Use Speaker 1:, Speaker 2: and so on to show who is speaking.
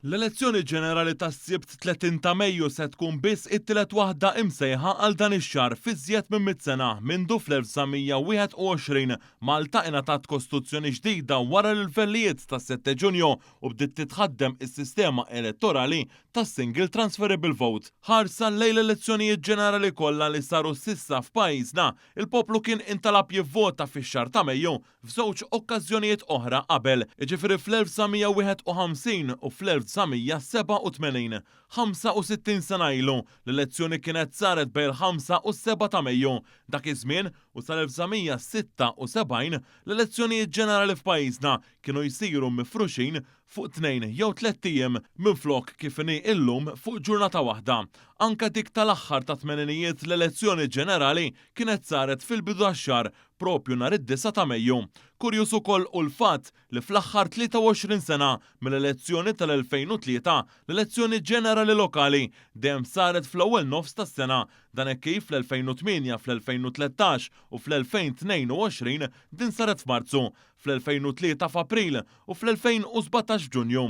Speaker 1: L-elezzjoni ġenerali tas-Sibt 30 ta' Mejju se tkun biss it-tielet waħda imsejħa għal dan ix-xahar f'iżjed minn mitt sena mindu fl-1921 Malta ingħatat Kostituzzjoni ġdida wara l-irvellijiet tas-Sette Ġunju u bdiet titħaddem is-sistema elettorali tas-single transferable vote. Ħarsa lejn l-elezzjonijiet ġenerali kollha li saru s'issa f'pajjiżna, il-poplu kien intalab jivvota fix-xahar ta' Mejju f'żewġ okkażjonijiet oħra qabel, jiġifieri fl-1951 u fl-1987. 65 sena ilu, l-elezzjoni kienet saret bejn il-ħamsa u s-sebgħa ta' Mejju. Dak iż-żmien, u sal-1976, l-elezzjonijiet ġenerali f'pajjiżna kienu jsiru mifruxin fuq tnejn jew tlett ijiem minflok kif inhi illum fuq ġurnata waħda. Anke dik tal-aħħar tat-tmeninijiet l-elezzjoni ġenerali kienet saret fil-bidu tax-xahar, proprju nhar id-disgħa ta' Mejju. Kurjuż ukoll hu l-fatt li fl-aħħar 23 sena mill-elezzjoni tal-2003, l-elezzjoni ġenerali lokali dejjem saret fl-ewwel nofs tas-sena. Dan hekk kif fl-2008, fl-2013 u fl-2022 din saret f'Marzu, fl-2003 f'April u fl-2017 f'Ġunju.